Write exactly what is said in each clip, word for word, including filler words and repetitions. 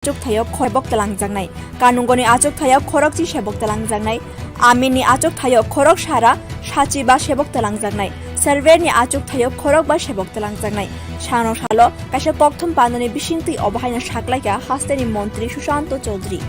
achukthai-o khorok sebok twlangjaknai. Kanungoni achukthai-o khorokchi sebok twlangjaknai. Aminni achukthai-o khorok sara sachi ba sebok twlangjaknai. Serverni achukthai-o khorok ba sebok twlangjaknai. Sano salo kaisa kokthum pandani bisingtwi obo haino saklaikha hasteni montri Sushanto Chowdhury.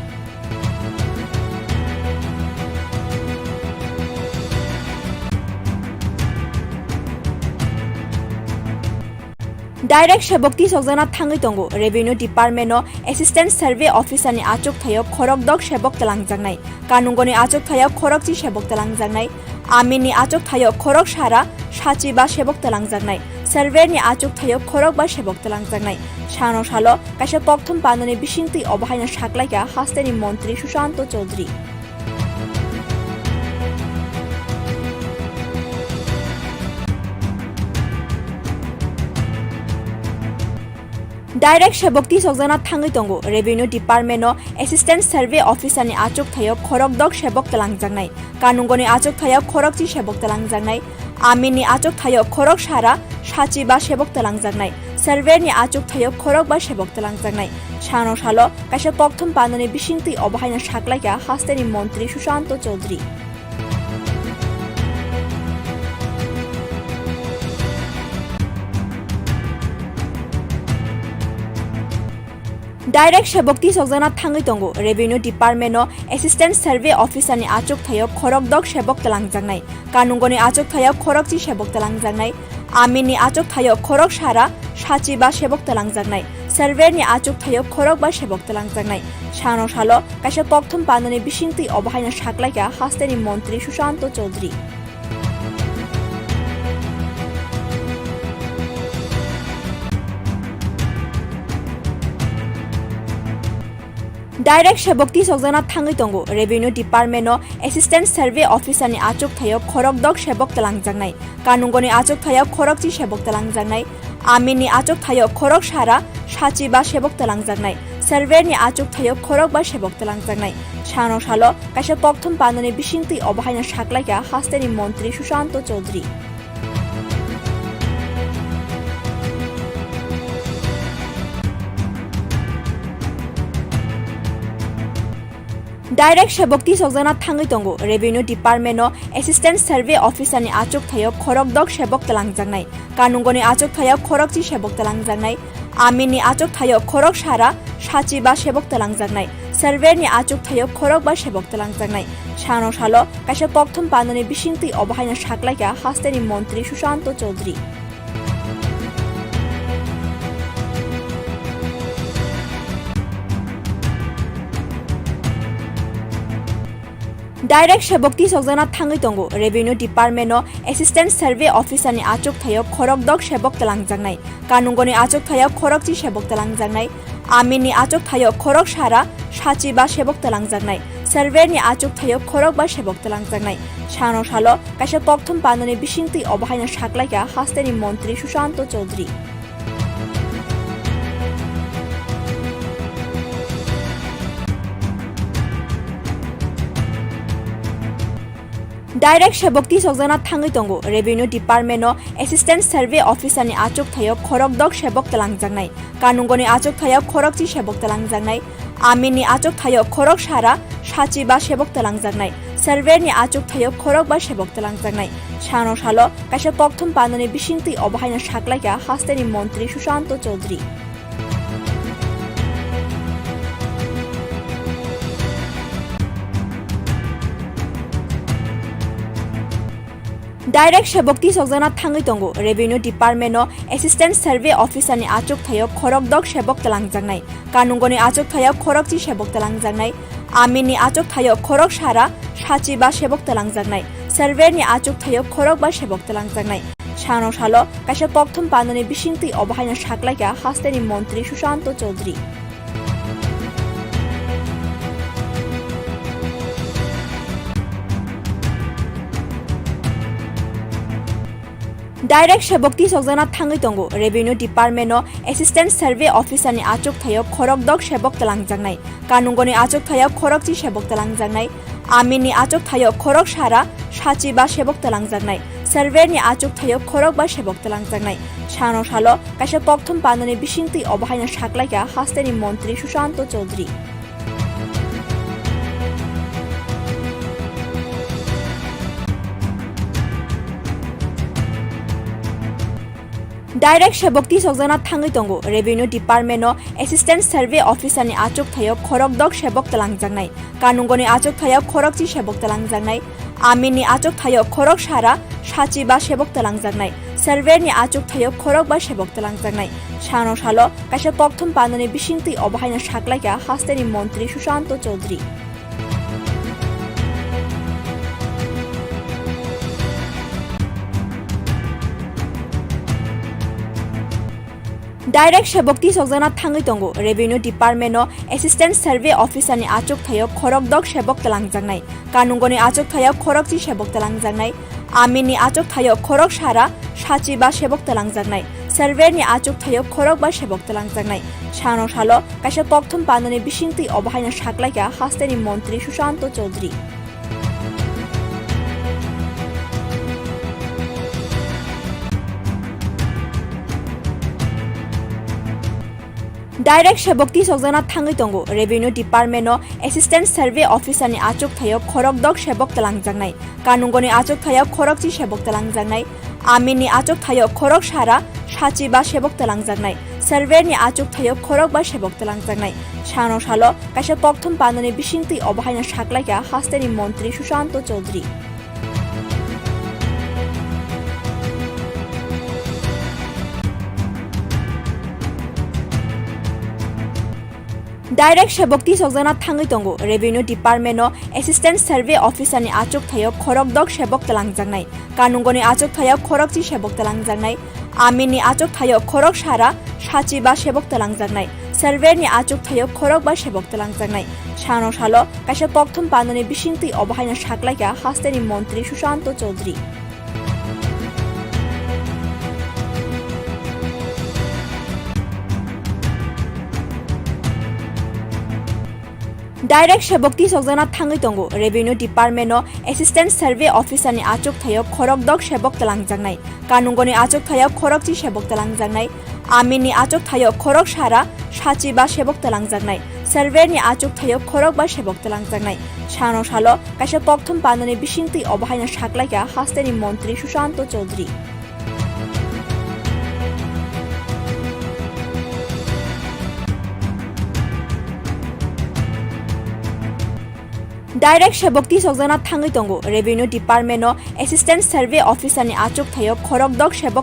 Direct sebok tisokjakna thangwi tongo. Revenue Department-o Assistant Survey Officer-ni achukthai-o khorok dok sebok twlangjaknai. Kanungoni achukthai-o khorokchi sebok twlangjaknai. Aminni achukthai-o khorok sara sachi ba sebok twlangjaknai. Serverni achukthai-o khorok ba sebok twlangjaknai. Sano salo kaisa kokthum pandani bisingtwi obo haino saklaikha hasteni montri Sushanto Chowdhury. Direct sebok tisokjakna thangwi tongo. Revenue Department-o Assistant Survey Officer-ni achukthai-o khorok dok sebok twlangjaknai. Kanungoni achukthai-o khorokchi sebok twlangjaknai. Aminni achukthai-o khorok sara sachi ba sebok twlangjaknai. Serverni achukthai-o khorok ba sebok twlangjaknai. Sano salo kaisa kokthum pandani bisingtwi obo haino saklaikha hasteni montri Sushanto Chowdhury. Direct sebok tisokjakna thangwi tongo. Revenue Department-o Assistant Survey Officer-ni achukthai-o khorok dok sebok twlangjaknai. Kanungoni achukthai-o khorokchi sebok twlangjaknai. Aminni achukthai-o khorok sara sachi ba sebok twlangjaknai. Serverni achukthai-o khorok ba sebok twlangjaknai. Sano salo kaisa kokthum pandani bisingtwi obo haino saklaikha hasteni montri Sushanto Chowdhury. Direct sebok tisokjakna thangwi tongo. Revenue Department-o Assistant Survey Officer-ni achukthai-o khorok dok sebok twlangjaknai. Kanungoni achukthai-o khorokchi sebok twlangjaknai. Aminni achukthai-o khorok sara sachi ba sebok twlangjaknai. Serverni achukthai-o khorok ba sebok twlangjaknai. Sano salo kaisa kokthum pandani bisingtwi obo haino saklaikha hasteni montri Sushanto Chowdhury. Direct sebok tisokjakna thangwi tongo. Revenue Department-o Assistant Survey Officer-ni achukthai-o khorok dok sebok twlangjaknai. Kanungoni achukthai-o khorokchi sebok twlangjaknai. Aminni achukthai-o khorok sara sachi ba sebok twlangjaknai. Serverni achukthai-o khorok ba sebok twlangjaknai. Sano salo kaisa kokthum pandani bisingtwi obo haino saklaikha hasteni montri Sushanto Chowdhury. Direct sebok tisokjakna thangwi tongo. Revenue Department-o Assistant Survey Officer-ni achukthai-o khorok dok sebok twlangjaknai. Kanungoni achukthai-o khorokchi sebok twlangjaknai. Aminni achukthai-o khorok sara sachi ba sebok twlangjaknai. Serverni achukthai-o khorok ba sebok twlangjaknai. Sano salo kaisa kokthum pandani bisingtwi obo haino saklaikha hasteni montri Sushanto Chowdhury. Direct sebok tisokjakna thangwi tongo. Revenue Department-o Assistant Survey Officer-ni achukthai-o khorok dok sebok twlangjaknai. Kanungoni achukthai-o khorokchi sebok twlangjaknai. Aminni achukthai-o khorok sara sachi ba sebok twlangjaknai. Serverni achukthai-o khorok ba sebok twlangjaknai. Sano salo kaisa kokthum pandani bisingtwi obo haino saklaikha hasteni montri Sushanto Chowdhury. Direct sebok tisokjakna thangwi tongo. Revenue Department-o Assistant Survey Officer-ni achukthai-o khorok dok sebok twlangjaknai. Kanungoni achukthai-o khorokchi sebok twlangjaknai. Aminni achukthai-o khorok sara sachi ba sebok twlangjaknai. Serverni achukthai-o khorok ba sebok twlangjaknai. Sano salo kaisa kokthum pandani bisingtwi obo haino saklaikha hasteni montri Sushanto Chowdhury. Direct sebok tisokjakna thangwi tongo. Revenue Department-o Assistant Survey Officer-ni achukthaio khorokdok sebok twlangjaknai. Kanungoni achukthaio khorokchi sebok twlangjaknai. Aminni achukthaio khoroksara sachiba sebok twlangjaknai. Surveyor-ni achukthaio khorokba sebok twlangjaknai. Sano salo kaisa kokthum pandani bisingtwi obo haino saklaikha hasteni montri Sushanto Chowdhury. Direct sebok tisokjakna thangwi tongo. Revenue Department-o Assistant Survey Officer-ni achukthaio khorokdok sebok twlangjaknai. Kanungoni achukthaio khorokchi sebok twlangjaknai. Aminni achukthaio khoroksara sachiba sebok twlangjaknai. Surveyor-ni achukthaio khorokba sebok twlangjaknai. Sano salo kaisa kokthum pandani bisingtwi obo haino saklaikha hasteni montri Sushanto Chowdhury. Direct sebok tisokjakna thangwi tongo. Revenue Department-o Assistant Survey Officer-ni achukthaio khorokdok sebok twlangjaknai. Kanungoni achukthaio khorokchi sebok twlangjaknai. Aminni achukthaio khoroksara sachiba sebok twlangjaknai. Surveyor-ni achukthaio khorokba sebok twlangjaknai. Sano salo kaisa kokthum pandani bisingtwi obo haino saklaikha hasteni montri Sushanto Chowdhury. Direct sebok tisokjakna thangwi tongo. Revenue Department-o Assistant Survey Officer-ni achukthaio khorokdok sebok twlangjaknai. Kanungoni achukthaio khorokchi sebok twlangjaknai. Aminni achukthaio khoroksara sachiba sebok twlangjaknai. Surveyor-ni achukthaio khorokba sebok twlangjaknai. Sano salo kaisa kokthum pandani bisingtwi obo haino saklaikha hasteni montri Sushanto Chowdhury. Direct sebok tisokjakna thangwi tongo. Revenue Department-o Assistant Survey Officer-ni achukthaio khorokdok sebok twlangjaknai. Kanungoni achukthaio khorokchi sebok twlangjaknai. Aminni achukthaio khoroksara sachiba sebok twlangjaknai. Surveyor-ni achukthaio khorokba sebok twlangjaknai. Sano salo kaisa kokthum pandani bisingtwi obo haino saklaikha hasteni montri Sushanto Chowdhury. Direct sebok tisokjakna thangwi tongo. Revenue Department-o Assistant Survey Officer-ni achukthaio khorokdok sebok twlangjaknai. Kanungoni achukthaio khorokchi sebok twlangjaknai. Aminni achukthaio khoroksara sachiba sebok twlangjaknai. Surveyor-ni achukthaio khorokba sebok twlangjaknai. Sano salo kaisa kokthum pandani bisingtwi obo haino saklaikha hasteni montri Sushanto Chowdhury. Direct sebok tisokjakna thangwi tongo. Revenue Department-o Assistant Survey Officer-ni achukthaio khorokdok sebok